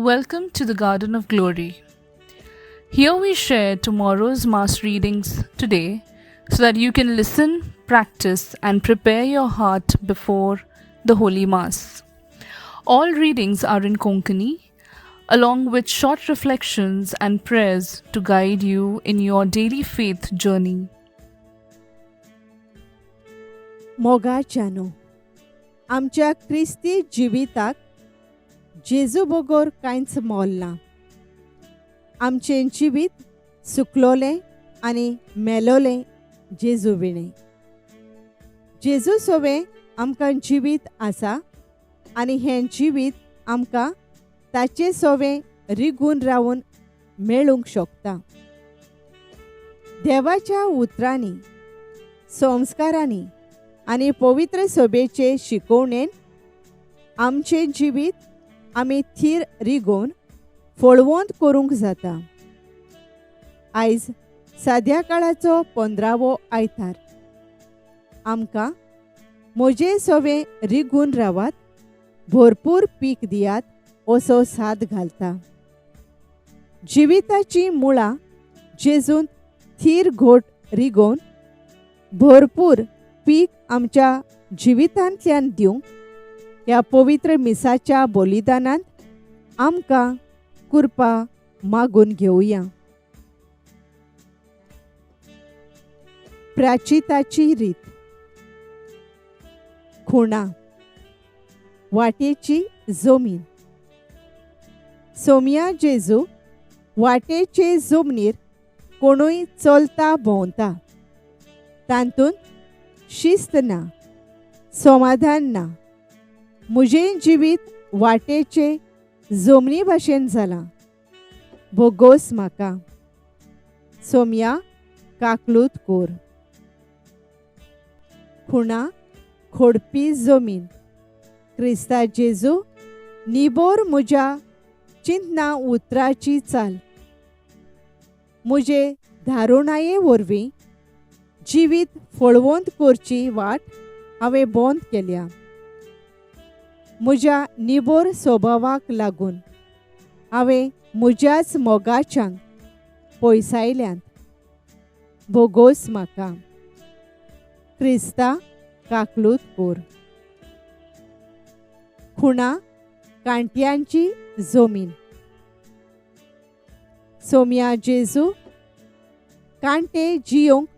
Welcome to the Garden of Glory. Here we share tomorrow's Mass readings today so that you can listen, practice, and prepare your heart before the Holy Mass. All readings are in Konkani, along with short reflections and prayers to guide you in your daily faith journey. मोगाच्यानो, आमच्या क्रिस्ती जिविताक जेजू बगर कांयच मोल ना. आमचें जिवीत सुकलोलें आनी मेलोलें जेजू विणें. जेजू सोवें आमकां जिवीत आसा आनी हें जिवीत आमकां ताचे सोवें रिगून रावून मेळूंक शकता. देवाच्या उतरांनी, संस्कारांनी आनी पवित्र सभेचे शिकोवणेन आमचें जिवीत आमी थीर रिगोवन फळवंत करूंक जाता. आयज साद्या काळाचो 15वो आयतार. आमकां म्हजे सवें रिगून रावात, भरपूर पीक दियात असो साद घालता. जिविताचीं मुळां जेजून थीर घोट रिगोवन भरपूर पीक आमच्या जिवितांतल्यान दिवंक ह्या पवित्र मिसाच्या बलिदानांत आमकां कृपा मागून घेवया. प्राचिताची रीत. खुणा वाटेची जमीन. सोमया जेजू वाटेचे जमनीर कोणूय चलता भोंवता, तातूंत शिस्त ना, समाधान ना. म्हजें जिवीत वाटेचे जमनी भाशेन जालां. भोगोस म्हाका. सोमया काकलूत कोर. खुणा खोडपी जमीन. क्रिस्ता जेजू निबोर म्हज्या चिंतना उतराची चाल. म्हजे धारुणाये वरवीं जिवीत फळवंत करची वाट हांवें बंद केल्या. म्हज्या निबोर स्वभावाक लागून हांवें म्हज्याच मोगाच्यांक पयसायल्यांत. भोगोस म्हाका. क्रिस्ता काकलूत कोर. खुणा कांट्यांची जमीन. सोमया जेजू कांटे जियोंक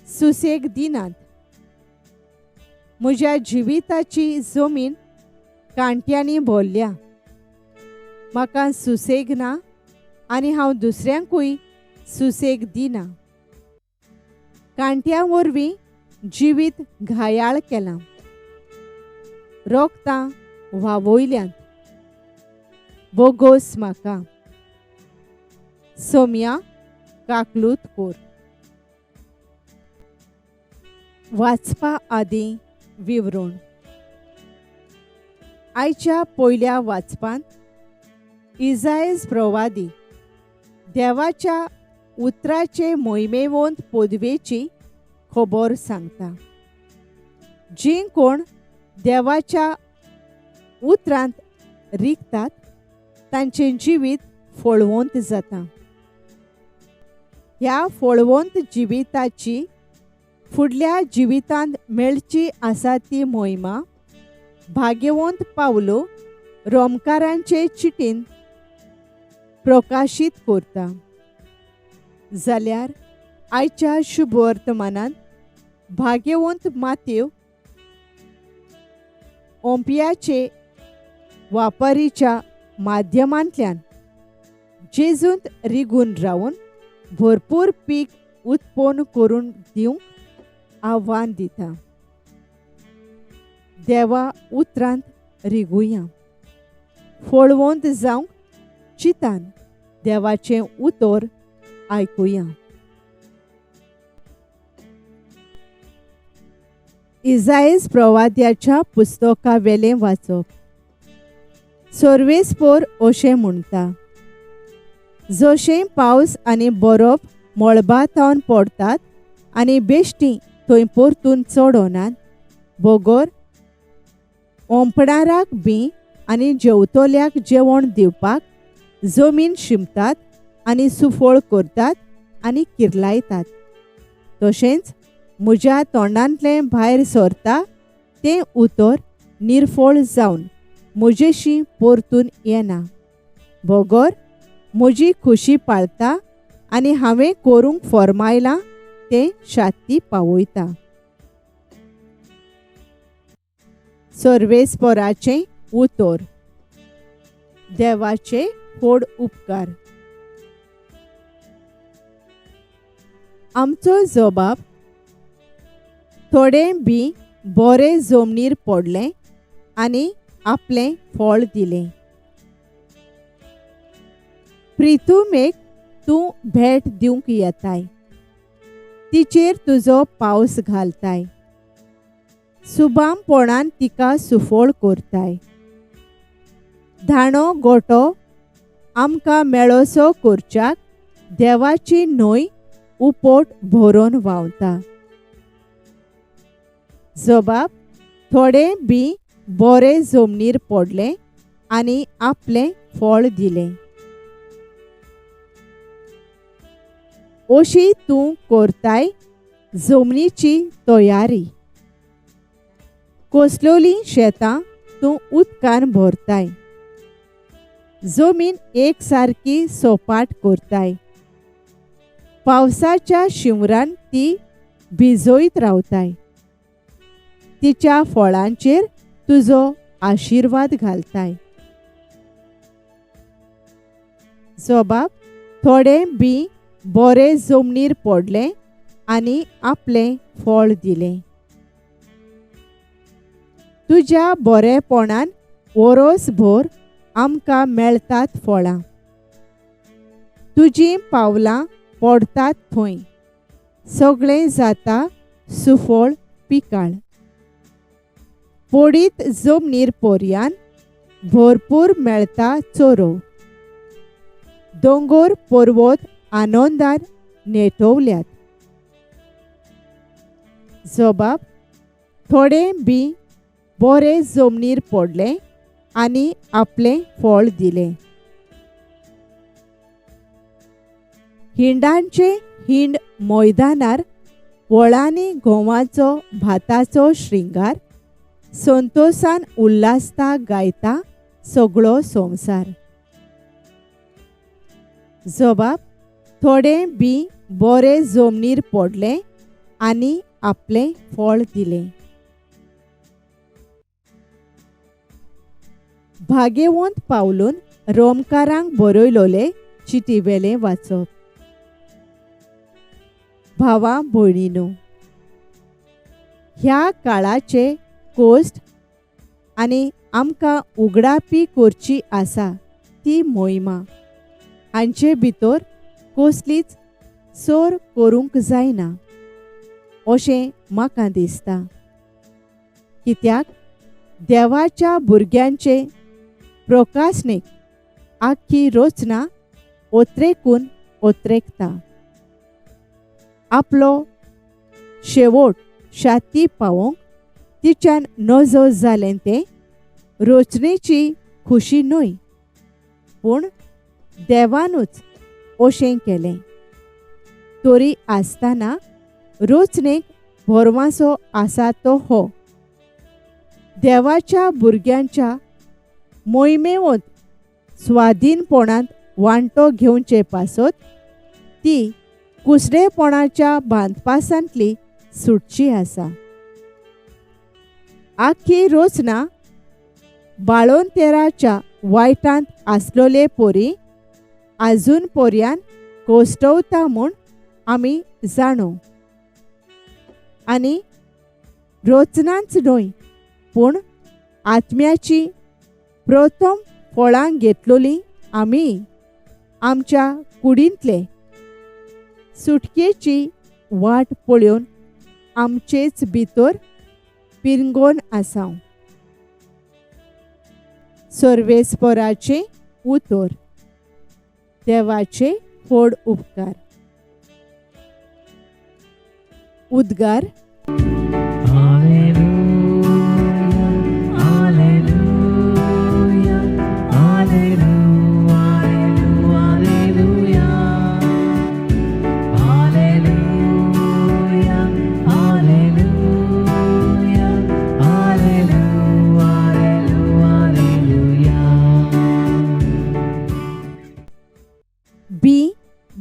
सुसेग दिनात. म्हज्या जिविताची जमीन कांट्यांनी भरल्या. म्हाका सुसेग ना आनी हांव दुसऱ्यांकूय सुसेग दिना. कांट्यां वरवीं जिवीत घायाळ केलां. रोगतां व्हांवयल्यांत. बोगोस म्हाका. सोमया काकलूत कोर. वाचपा आदीं विवरण. आयच्या पयल्या वाचपांत इजायज प्रवादी देवाच्या उतराचे मोहिमेवंत पदवेची खबर सांगता. जीं कोण देवाच्या उतरांत रिगतात तांचें जिवीत फळवंत जाता. ह्या फळवंत जिविताची फुडल्या जिवितांत मेळची आसा ती मोहिमा भाग्यवंत पावलो रोमकारांचे चिटीन प्रकाशीत करता. जाल्यार आयच्या शुभवर्तमानांत भाग्यवंत मातेव ओंपियाचे वापरीच्या माध्यमांतल्यान जेजूंत रिगून रावन भरपूर पीक उत्पन्न करून दिवंक आव्हान दिता. देवा उतरांत रिगुया. फळवंत जावंक चितान देवाचें उतर आयकुया. इजायज प्रवाद्याच्या पुस्तका वेलें वाचप. सर्वेस्पोर अशें म्हणटा, जशें पावस आनी बरफ मळबा थावन पडटात आनी बेश्टी थंय परतून चडनात, बगर ओंपणाराक बी आनी जेवतल्याक जेवण दिवपाक जमीन शिंपतात आनी सुफळ करतात आनी किर्लायतात. तशेंच म्हज्या तोंडांतलें भायर सरता तें उतर निर्फळ जावन म्हजेशी परतून येना, बगर म्हजी खुशी पाळता आनी हांवें करूंक फर्मायलां तें शाती पावयता. सर्वेस्पराचें उतर. देवाचे व्हड उपकार. आमचो जबाब थोडें बी बरें जमनीर पडलें आनी आपलें फळ दिलें. प्रितुमेक तूं भेट दिवंक येताय, तिचेर तुजो पावस घालताय, सुबामपणान तिका सुफळ करताय. धाणो गोटो आमकां मेळोसो करच्याक देवाची न्हंय उपोट भरून व्हांवता. जबाब थोडें बी बरें जमनीर पडलें आनी आपलें फळ दिलें. अशी तूं करताय जमनीची तयारी, कसलोलीं शेतां तूं उदकान भरताय, जमीन एक सारकी सोपाट करताय, पावसाच्या शिंवरान ती भिजयत रावताय, तिच्या फळांचेर तुजो आशिर्वाद घालताय. जबाब थोडें बी बरें जमनीर पडलें आनी आपलें फळ दिलें. तुज्या बरेपणान वरोसभर आमकां मेळटात फळां, तुजीं पावलां पडटात थंय सगळें जाता सुफळ पिकाळ. पडीत जमनीर पोरयान भरपूर मेळटा चोरो, दोंगर पर्वत आनंदान नेटवल्यात. जबाब थोडें बी बरें जमनीर पडलें आनी आपलें फळ दिलें. हिंडांचे हिंड मैदानार वळांनी गंवाचो भाताचो श्रृंगार, संतोसान उल्हासता गायता सगळो संवसार. जबाब थोडें बी बरें जमनीर पडलें आनी आपलें फळ दिलें. भाग्यवंत पावलून रोमकारांक बरयलोले चिटीवेलें वाचप. भावा भयणीनो, ह्या काळाचे कोश्ट आनी आमकां उगडापी करची आसा ती मोहिमा हांचे भितर कसलीच सोर करूंक जायना अशें म्हाका दिसता. कित्याक देवाच्या भुरग्यांचे प्रकाशनेक आख्खी रचना ओत्रेकून ओत्रेकता. आपलो शेवट शाती पावोवंक तिच्यान नजो जालें तें रचनेची खुशी न्हय, पूण देवानूच अशें केलें. तरी आसतना रचनेक भरवासो आसा तो हो देवाच्या भुरग्यांच्या मोहिमेवंत स्वाधीनपणांत वांटो घेवचे पासत ती कुसडेपणाच्या बांदपासांतली सुटची आसा. आख्खी रचना बाळोनतेराच्या वायटांत आसलोले पोरी आजून पोरयान कोश्टवता म्हूण आमी जाणो. आनी रचनाच न्हय पूण आत्म्याची प्रथम फळां घेतलोली आमी आमच्या कुडींतले सुटकेची वाट पळोवन आमचेच भितर पिरंगोन आसाव. सर्वेस्पराचें उतर. देवाचे व्हड उपकार. उद्गार. Alleluia, Alleluia.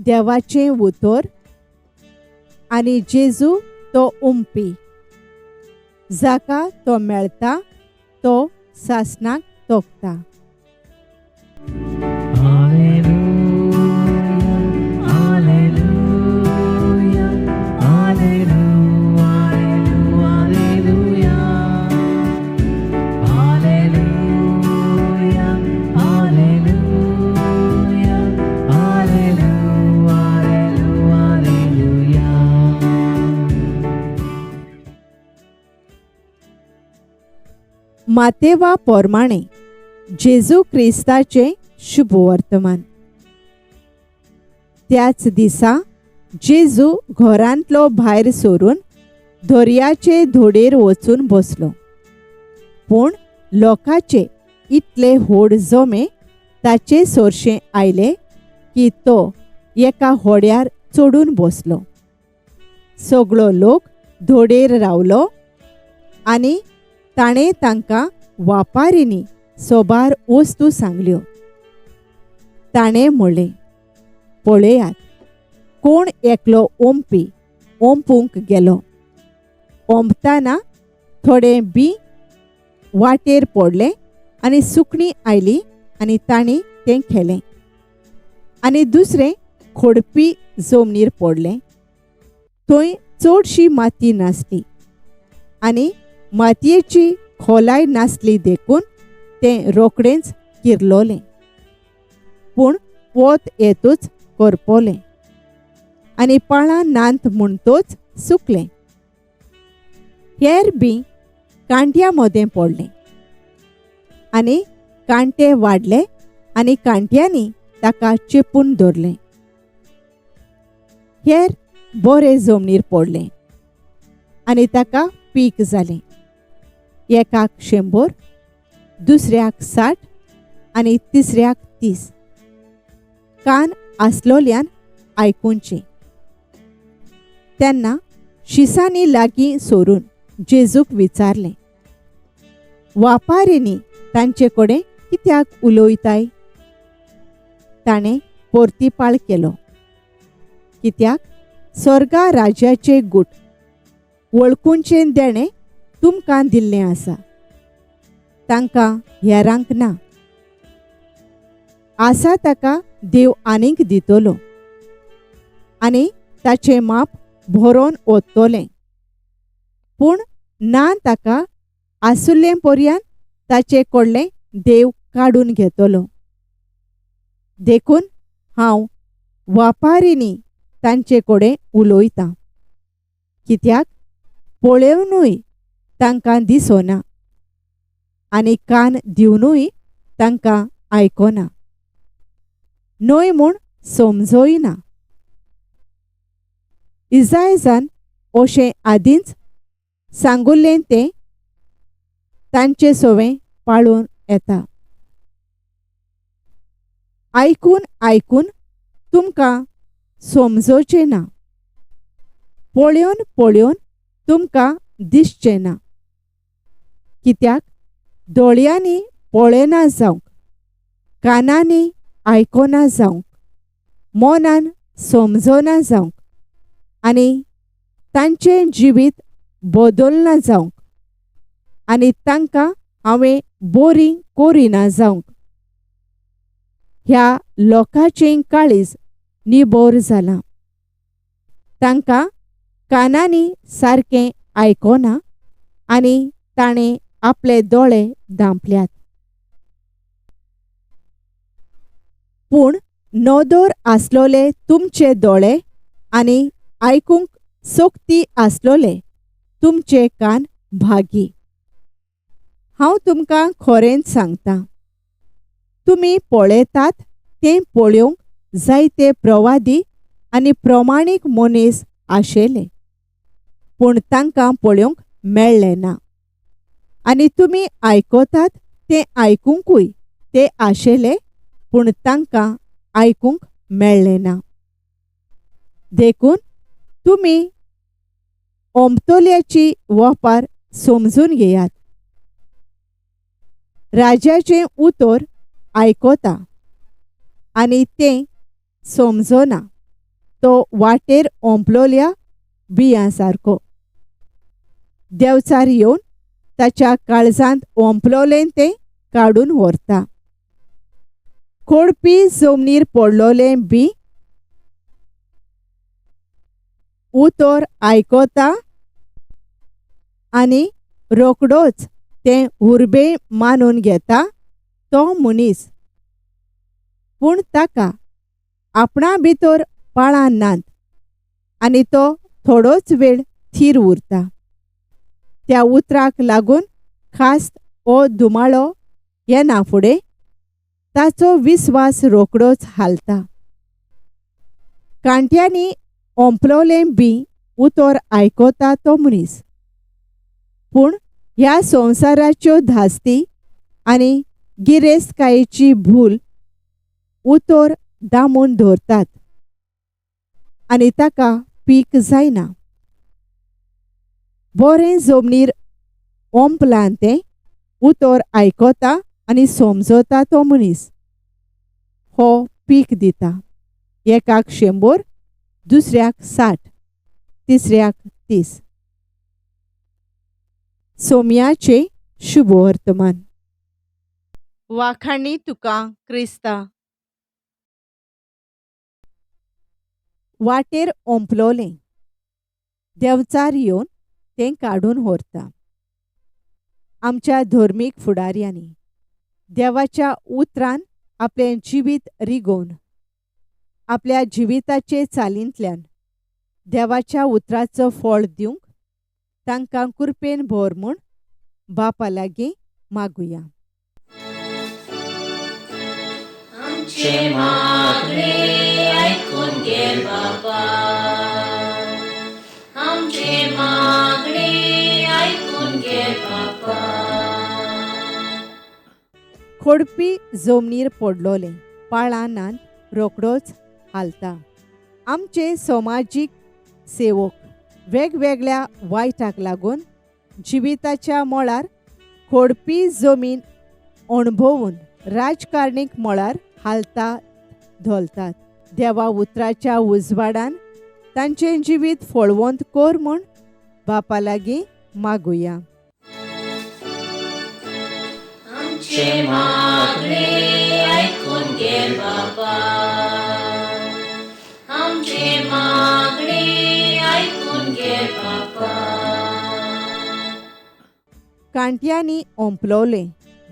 देवाचें उतर आनी जेजू तो उमपी. जाका तो मेळता तो सासणाक तोखता. Alleluia, Alleluia, Alleluia, Alleluia, Alleluia, Alleluia, Alleluia. मातेवा पोरमाणे जेजू क्रिस्ताचें शुभवर्तमान. त्याच दिसा जेजू घरांतलो भायर सरून दर्याचे धोडेर वचून बसलो. पूण लोकांचे इतले व्हड जमे ताचे सोरशें आयले की तो एका होड्यार चडून बसलो. सगळो लोक धोडेर रावलो आनी ताणें तांकां वापारींनी सोबार वस्तू सांगल्यो. ताणें म्हणलें, पळयात, कोण एकलो ओंपी ओंपूंक गेलो. ओंपतना थोडें बीं वाटेर पडलें आनी सुकणीं आयलीं आनी तांणी तें खेलें. आनी दुसरें खोडपी जमनीर पडलें. थंय चडशी माती नासली आनी मातयेची खोलाय नासली देखून तें रोखडेंच किरलोलें. पूण वत येतूच करपलें आनी पाळां नात म्हणटोच सुकलें. हेर बीं कांट्या मदें पडलें आनी कांटे वाडले आनी कांट्यांनी ताका चेपून दवरलें. हेर बरे जमनीर पडलें आनी ताका पीक जालें. एकाक 100, दुसऱ्याक 60 आनी तिसऱ्याक 30. कान आसलोल्यान आयकुचें. तेन्ना शिसांनी लागीं सरून जेजूक विचारलें, वापारींनी तांचे कडेन कित्याक उलयताय? ताणें परतीपाळ केलो, कित्याक स्वर्गा राज्याचे गूट वळखुचें देणें तुमकां दिल्लें आसा, तांकां हेरांक ना. आसा ताका देव आनीक दितलो आनी ताचें माप भरोन ओततलें. पूण ना ताका आसुल्लें पर्यान ताचे कडलें देव काडून घेतलो. देखून हांव वापारींनी तांचे कडेन उलयतां, कित्याक पळोवनूय तांकां दिसना आनी कान दिवनूय तांकां आयकना, न्हय म्हूण समजोय ना. इजायजान अशें आदींच सांगुल्लें तें तांचे सवें पाळून येता. आयकून आयकून तुमकां समजोचें ना, पळोवन पळोवन तुमकां दिसचें ना. कित्याक दोळ्यांनी पळयना जावंक, कानांनी आयकना जावंक, मनान समजना जावंक आनी तांचें जिवीत बदलना जावंक आनी तांकां हांवें बरीं करिना जावंक. ह्या लोकांचें काळीज निबर जालां, तांकां कानांनी सारकें आयकना आनी ताणें आपले दोळे धांपल्यात. पूण नदर आसलोले तुमचे दोळे आनी आयकूंक सोकती आसलोले तुमचे कान भागी. हांव तुमकां खरेंच सांगता, तुमी पळयतात तें पळोवंक जायते प्रवादी आनी प्रमाणीक मनीस आशिल्ले, पूण तांकां पळोवंक मेळ्ळें ना. आनी तुमी आयकतात तें आयकुंकूय ते आशिल्ले, पूण तांकां आयकूंक मेळ्ळें ना. देखून तुमी ओंपतल्याची वापर समजून घेयात. राजाचें उतर आयकता आनी तें समजना तो वाटेर ओंपलोल्या बियां सारको. देंवचार येवन ताच्या काळजांत ओंपलोलें तें काडून व्हरता. खोडपी जमनीर पडलोलें बी उतर आयकता आनी रोखडोच तें उर्बे मानून घेता तो मनीस, पूण ताका आपणा भितर पाळां नात आनी तो थोडोच वेळ थीर उरता. त्या उतराक लागून खास ओ धुमाळो येना फुडें ताचो विस्वास रोखडोच हालता. कांट्यांनी ओंपलोलें बी उतर आयकता तो मनीस, पूण ह्या संवसाराच्यो धास्ती आनी गिरेस्तकायेची भूल उतर दामून दवरतात आनी ताका पीक जायना. बरें जमनीर ओंपलां तें उतर आयकता आनी समजता तो मनीस हो पीक दिता. एकाक 100, दुसऱ्याक 60, तिसऱ्याक 30. सोम्याचें शुभवर्तमान. वाखाणी तुका क्रिस्ता. वाटेर ओंपलोलें देंवचार येवन तें काडून व्हरता. आमच्या धर्मीक फुडाऱ्यांनी देवाच्या उतरान आपलें जिवीत रिगोवन आपल्या जिविताचे चालींतल्यान देवाच्या उतराचो फळ दिवंक तांकां कृपेन भर म्हूण बापा लागीं मागुया. आमचें मागणें आयकून घे बाबा, आमचें मागणें आयकून घे बाबा. खोडपी जमनीर पडलोलें पाळां नात रोखडोच हालता. आमचे समाजीक सेवक वेगवेगळ्या वायटाक लागून जिविताच्या मळार खोडपी जमीन अणभवून राजकारणीक मळार हालता धोलतात. देवा उतराच्या उजवाडान तांचें जिवीत फळवंत कर म्हूण बापा लागीं मागुया. आमचें मागणें आयकून घे बाबा, आमचें मागणें आयकून घे बाबा. कांट्यांनी ओंपलोलें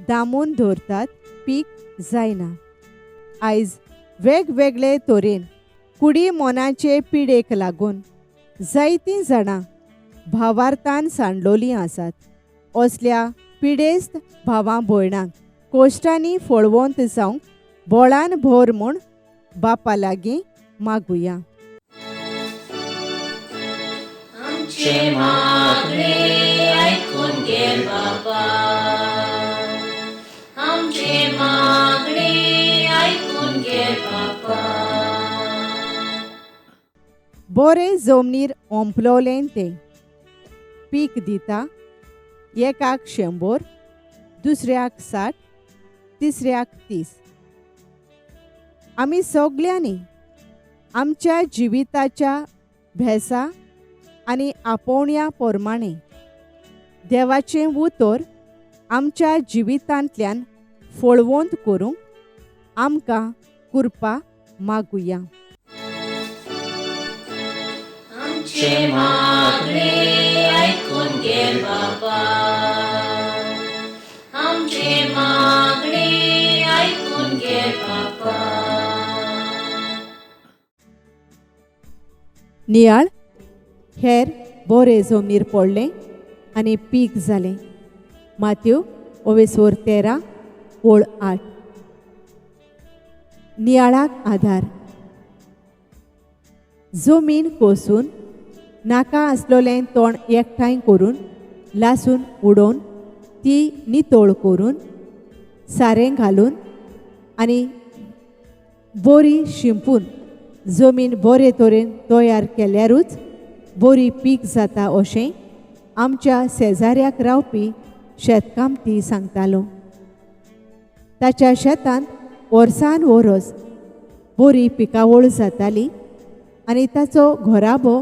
दामून दवरतात पीक जायना. आयज वेगवेगळे तरेन कुडी मनाचे पिडेक लागून जायतीं जाणां भावार्थान सांडलोलीं आसात. असल्या पिडेस्त भावां भयणांक कोश्टांनी फळवंत जावंक बोळान भर म्हूण बापा लागीं मागुया. आमचें मागणें आयकून घे बाबा, आमचें मागणें आयकून घे बाबा. बरें जमनीर ओंपलोलें तें पीक दिता. एकाक 100, दुसऱ्याक 60, तिसऱ्याक 30. आमी सगल्यांनी आमच्या जिविताच्या भेसा आनी आपोवण्या प्रमाणें देवाचें उतर आमच्या जिवितांतल्यान फळवंत करूंक आमकां कृपा मागुया. आमचें मागणें आयकून घे बाबा, आमचें मागणें आयकून घे बाबा. नियाळ हेर बोरे जमनीर पडलें आनी पीक जालें. मात्यो ओवेसोर 13 ओळ 8. नियाळाक आधार. जमीन कोसून नाका आसलोलें तण एकठांय करून लासून उडोवन ती नितळ करून सारें घालून आनी बोरी शिंपून जमीन बरे तरेन तयार केल्यारूच बरी पीक जाता अशें आमच्या शेजाऱ्याक रावपी शेतकामती सांगतालो. ताच्या शेतांत वर्सान वरस बरी पिकावळ जाताली आनी ताचो घराबो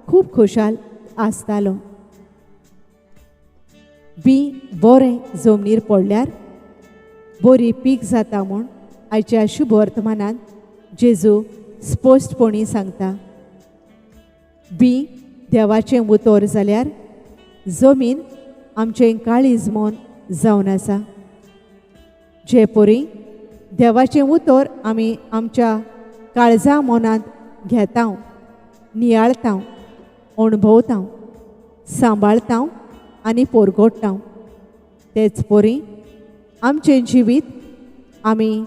खूब खोशाल आसतालो. बी बरें जमनीर पडल्यार बरी पीक जाता म्हूण आयच्या शुभ वर्तमानांत जेजू स्पश्टपणी सांगता. बी देवाचें उतर जाल्यार जमीन आमचें काळीज मन जावन आसा. जे परी देवाचें उतर आमी आमच्या काळजा मनांत घेता, नियाळता, अणभवता, सांबाळता आनी पोरगोडटा, तेच परी आमचें जिवीत आमी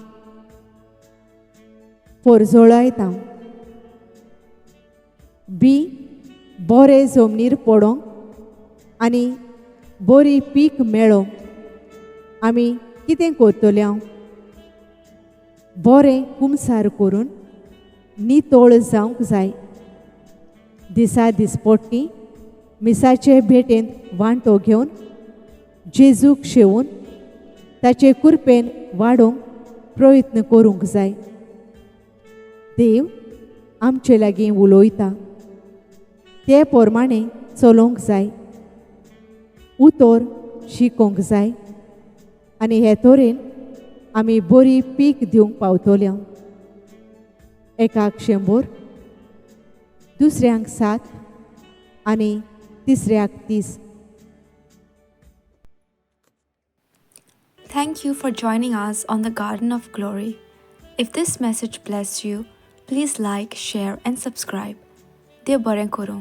पोरजोळयता. बी बरें जमनीर पडोंक आनी बरी पीक मेळोंक आमी कितें करतले? बरें कुमसार करून नितळ जावंक जाय. दिसा दिसपट्टी मिसाचे भेटेंत वांटो घेवन जेजूक शेवून ताचे कुरपेन वाडोवंक प्रयत्न करूंक जाय. देव आमचे लागीं उलयता ते प्रमाणे चलोवंक जाय, उतर शिकोवंक जाय आनी हे तरेन आमी बरी पीक दिवंक पावतले. एकाक 100, दुसऱ्यांक 7 आनी तिसऱ्याक 30. Thank you for joining us on the Garden of Glory. If this message blessed you, please like, share and subscribe. देव बरें करूं.